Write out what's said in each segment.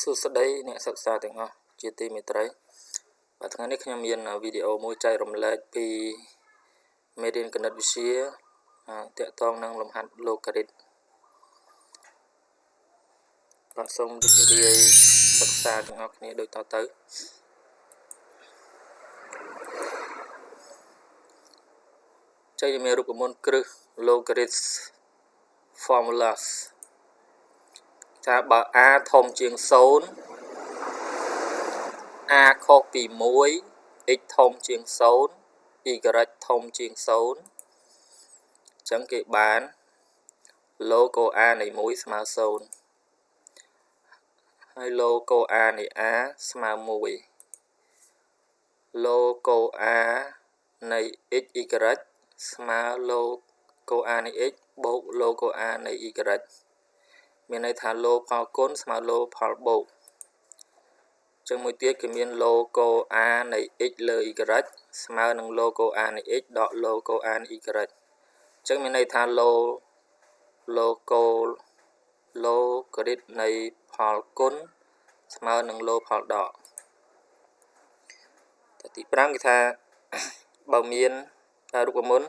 សួស្តីអ្នកសិក្សាទាំងអស់ជាទីមេត្រីបាទថ្ងៃនេះខ្ញុំមានវីដេអូមួយចែករំលែកពីមេរៀនគណិតវិទ្យាទាក់ទងនឹងលំហាត់ឡូការ៉ិតបាទសូមរីករាយសិក្សាទាំងអស់គ្នាដូចតទៅចែកមានរូបមន្តគ្រឹះ logarithm formulas ថាបើ a ធំជាង0 a ខុសពី1 x ធំជាង0 y ធំជាង0អញ្ចឹងគេបាន logo a នៃ1ស្មើ0ហើយ logo a នៃ a ស្មើ1 logo a នៃ x y ស្មើ logo a នៃ x បូក logo a នៃ y មានន័យថា លោផលគុណស្មើលោផលបូកចឹងមួយទៀតគេមាន logo a នៃ x លើ y ស្មើនឹង logo a នៃ x ដក logo a នៃ y ចឹងមានន័យថា logo logarit នៃផលគុណស្មើនឹងលោផលដកទី5គេថាបើមានរូបមន្ត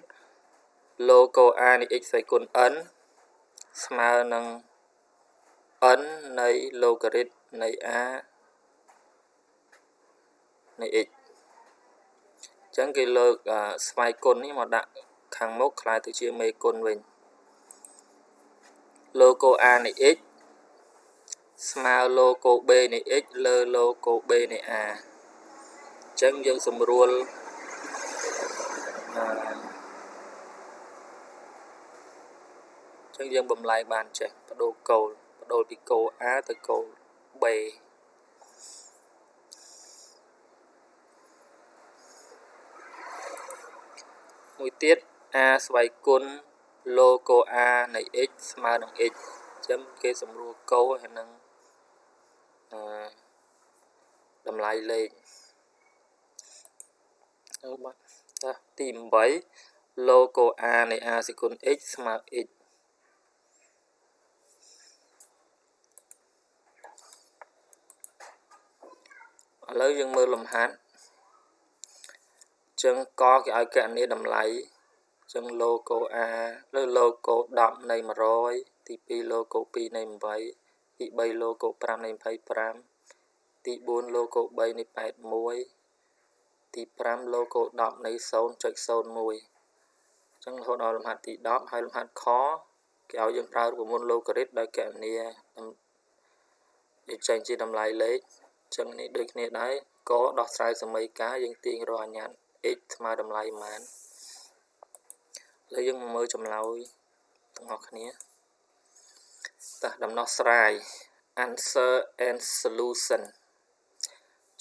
logo a នៃ x ស្វ័យគុណ n ស្មើនឹង n នៃ logarit នៃ a នៃ x អញ្ចឹងគេលើកស្វ័យគុណនេះមកដាក់ខាងមុខក្លាយទៅជាមេគុណវិញ logo a នៃ x ស្មើ logo b នៃ x លើ logo b នៃ a អញ្ចឹងយើងសម្រួលអញ្ចឹងយើងបំលែងបានចេះបដូរគោលបដូរពីគោល A ទៅគោល B មួយទៀត A ស្វ័យគុណ logo A នៃ x ស្មើនឹង x អញ្ចឹងគេសម្រួលគោលហើយនឹងតម្លៃលេខបាទទី8 logo A នៃ A ស្វ័យគុណ x ស្មើ x ឥឡូវយើងមើលលំហាត់ចឹងកគេឲ្យកណនីតម្លៃចឹង logo A លើ logo 10នៃ100ទី2 logo 2នៃ8ទី3 logo 5នៃ25ទី4 logo 3នៃ81ទី5 logo 10នៃ0.01ចឹងរហូតដល់លំហាត់ទី10ហើយលំហាត់ខគេឲ្យយើងប្រើរូបមន្ត logarit ដោយកណនីចេញជាតម្លៃលេខចឹងនេះដូចគ្នាដែរកដោះស្រាយសមីការយើងទាញរកអញ្ញាត x ស្មើតម្លៃប៉ុន្មានឥឡូវយើងមកមើលចម្លើយទាំងអស់គ្នាតោះដំណោះស្រាយ answer and solution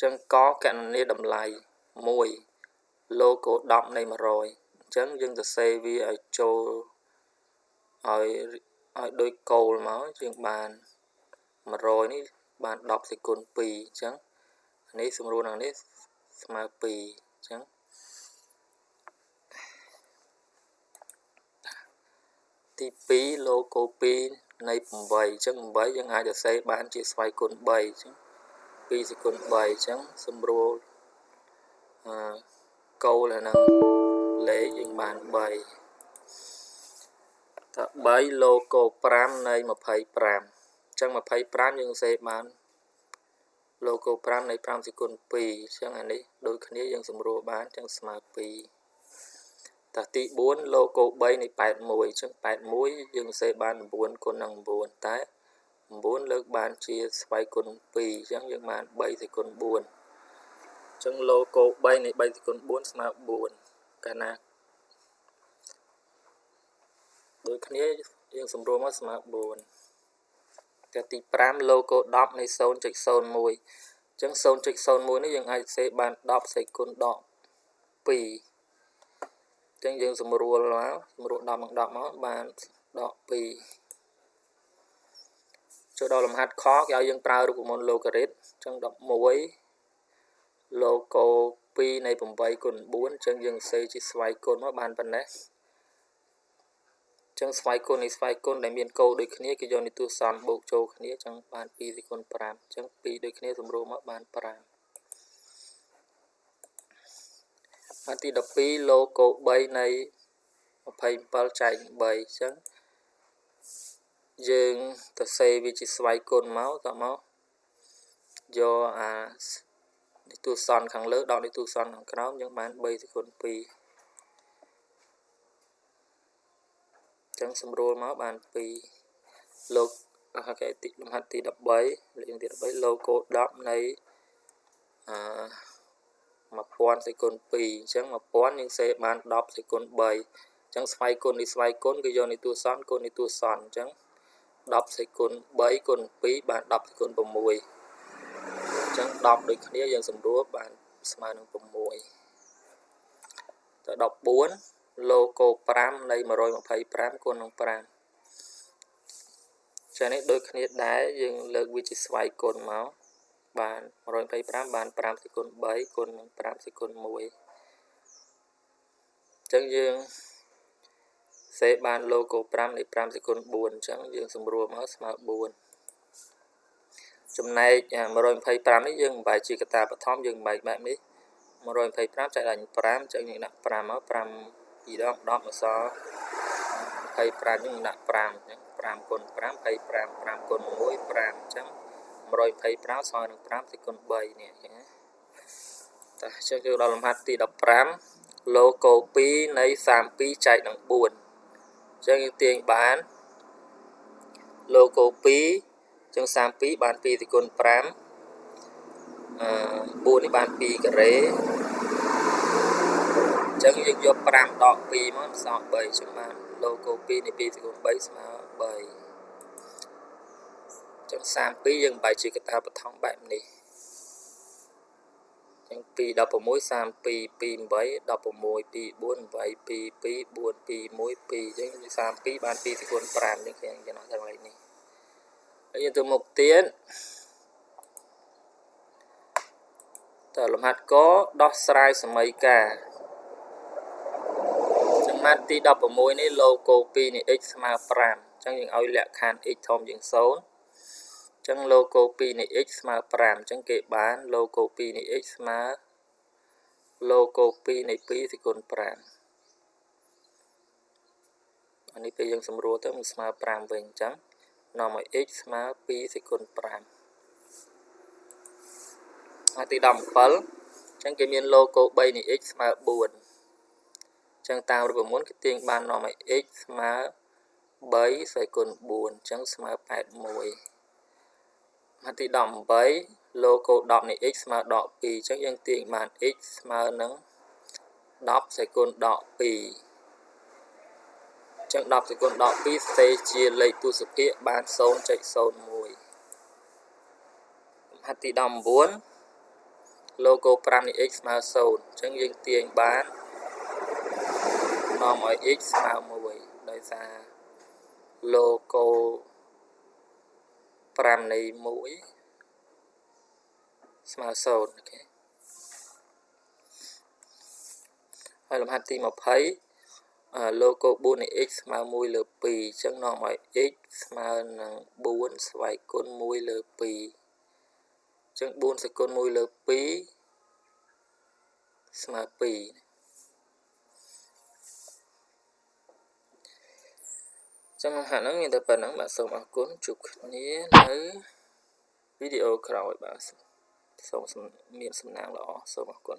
ចឹងកកណនីតម្លៃ1 logo 10នៃ100អញ្ចឹងយើងសរសេរវាឲ្យចូលឲ្យដូចគោលមកយើងបាន100នេះបាន10សេគុណ2អញ្ចឹងនេះសម្រួលនឹងនេះស្មើ2អញ្ចឹងទី2 logo 2នៃ8អញ្ចឹង8យើងអាចសរសេរបានជាស្វ័យគុណ3អញ្ចឹង2សេគុណ3អញ្ចឹងសម្រួលគោលហើយនឹងលេខយើងបាន3ត3 logo 5នៃ25ចឹង25យើងសេបាន logo 5នៃ5សេគុណ2អញ្ចឹងអានេះដូចគ្នាយើងសម្រួលបានចឹងស្មើ2តោះទី4 logo 3នៃ81អញ្ចឹង81យើងសេបាន9គុណនឹង9តែ9លើកបានជាស្វ័យគុណ2អញ្ចឹងយើងបាន3សេគុណ4អញ្ចឹង logo 3នៃ3សេគុណ4ស្មើ4កាលណាដូចគ្នាយើងសម្រួលមកស្មើ4តែទី5 logo 10នៃ0.01អញ្ចឹង0.01នេះយើងអាចសេបាន10សេគុណដក2អញ្ចឹងយើងសម្រួលមកសម្រួល10និង10មកបានដក2ចូលដល់លំហាត់ខគេឲ្យយើងប្រើរូបមន្ត logarit អញ្ចឹង11 logo 2នៃ8គុណ4អញ្ចឹងយើងសេជាស្វ័យគុណមកបានប៉ុណ្ណេះ ចឹងស្វ័យគុណនៃស្វ័យគុណដែលមានគោដូចគ្នាគេយកនិទស្សនបូកចូលគ្នាចឹងបាន2គុណ5ចឹង2ដូចគ្នាសម្រួលមកបាន5បានទី12 logo 3នៃ27ចែក3ចឹងយើងទៅសេវាជាស្វ័យគុណមកតមកយកអានិទស្សនខាងលើដកនិទស្សនខាងក្រោមយើងបាន3គុណ2ចឹងសម្រួលមកបាន2លោកគេទីលំហាត់ទី13លេខទី13 logo 10នៃអឺ1000សេគុណ2អញ្ចឹង1000យើងសេបាន10សេគុណ3អញ្ចឹងស្វ័យគុណនេះស្វ័យគុណគឺយកនិទស្សនគុណនិទស្សនអញ្ចឹង10សេគុណ3គុណ2បាន10សេគុណ6អញ្ចឹង10ដូចគ្នាយើងសម្រួលបានស្មើនឹង6ទៅ14 logo 5នៃ125គុណនឹង5ចានេះដូចគ្នាដែរយើងលើកវាជាស្វ័យគុណមកបាន125បាន5សេគុណ3គុណនឹង5សេគុណ1អញ្ចឹងយើងសេបាន logo 5នៃ5សេគុណ4អញ្ចឹងយើងសម្រួលមកស្មើ4ចំណែក125នេះយើងបំបែកជាកតាបឋមយើងបំបែកបែបនេះ125ចែកដល់5អញ្ចឹងយើងដាក់5មក5 2ដង10អក្សរ25យើងដាក់5អញ្ចឹង5គុណ5 25 5គុណ1 5អញ្ចឹង125ស្មើនឹង5សេគុណ3នេះឃើញទេតោះអញ្ចឹងយើងដល់លំហាត់ទី15 logo 2នៃ32ចែកនឹង4អញ្ចឹងយើងទាញបាន logo 2អញ្ចឹង32បាន2សេគុណ5 4នេះបាន2ការ៉េអញ្ចឹងយើងយក5ដក2មកសល់3អញ្ចឹងបាន logo 2នៃ2សេគុណ3ស្មើ3អញ្ចឹង32យើងបែកជាកតាបឋមបែបនេះអញ្ចឹង2 16 32 28 16 24 8 2 2 4 2 1 2អញ្ចឹង32បាន2សេគុណ5អញ្ចឹងខ្ញុំចំណោះតែកន្លែងនេះហើយយើងទៅមុខទៀតតើលំហាត់កដោះស្រាយសមីការលំហាត់ទី16នេះ logo 2នៃ x ស្មើ5អញ្ចឹងយើងឲ្យលក្ខខណ្ឌ x ធំជាង0អញ្ចឹង logo 2នៃ x ស្មើ5អញ្ចឹងគេបាន logo 2នៃ x ស្មើ logo 2នៃ2សេគុណ5អានេះពេលយើងសម្រួលទៅมันស្មើ5វិញអញ្ចឹងនាំឲ្យ x ស្មើ2សេគុណ5ហើយទី17អញ្ចឹងគេមាន logo 3នៃ x ស្មើ4អញ្ចឹងតាមរូបមន្តគេទាញបាននាំឲ្យ x ស្មើ3សេគុណ4អញ្ចឹងស្មើ81ហើយទី18 logo 10នៃ x ស្មើដក2អញ្ចឹងយើងទាញបាន x ស្មើនឹង10សេគុណដក2អញ្ចឹង10សេគុណដក2សេជាលេខទសភាគបាន 0.01 ហាត់ទី19 logo 5នៃ x ស្មើ0អញ្ចឹងយើងទាញបាននាំឲ្យ x ស្មើ1ដោយសារ logo 5នៃ1ស្មើ0អូខេហើយលំហាត់ទី20 logo 4នៃ x ស្មើ1លើ2អញ្ចឹងនាំឲ្យ x ស្មើនឹង4ស្វ័យគុណ1លើ2អញ្ចឹង4សេគុណ1លើ2ស្មើ2ចឹងលំហាត់ហ្នឹងមានតែប៉ុណ្្នឹងបាទសូមអរគុណជួបគ្នានៅវីដេអូក្រោយបាទសូមមានសំណាងល្អសូមអរគុណ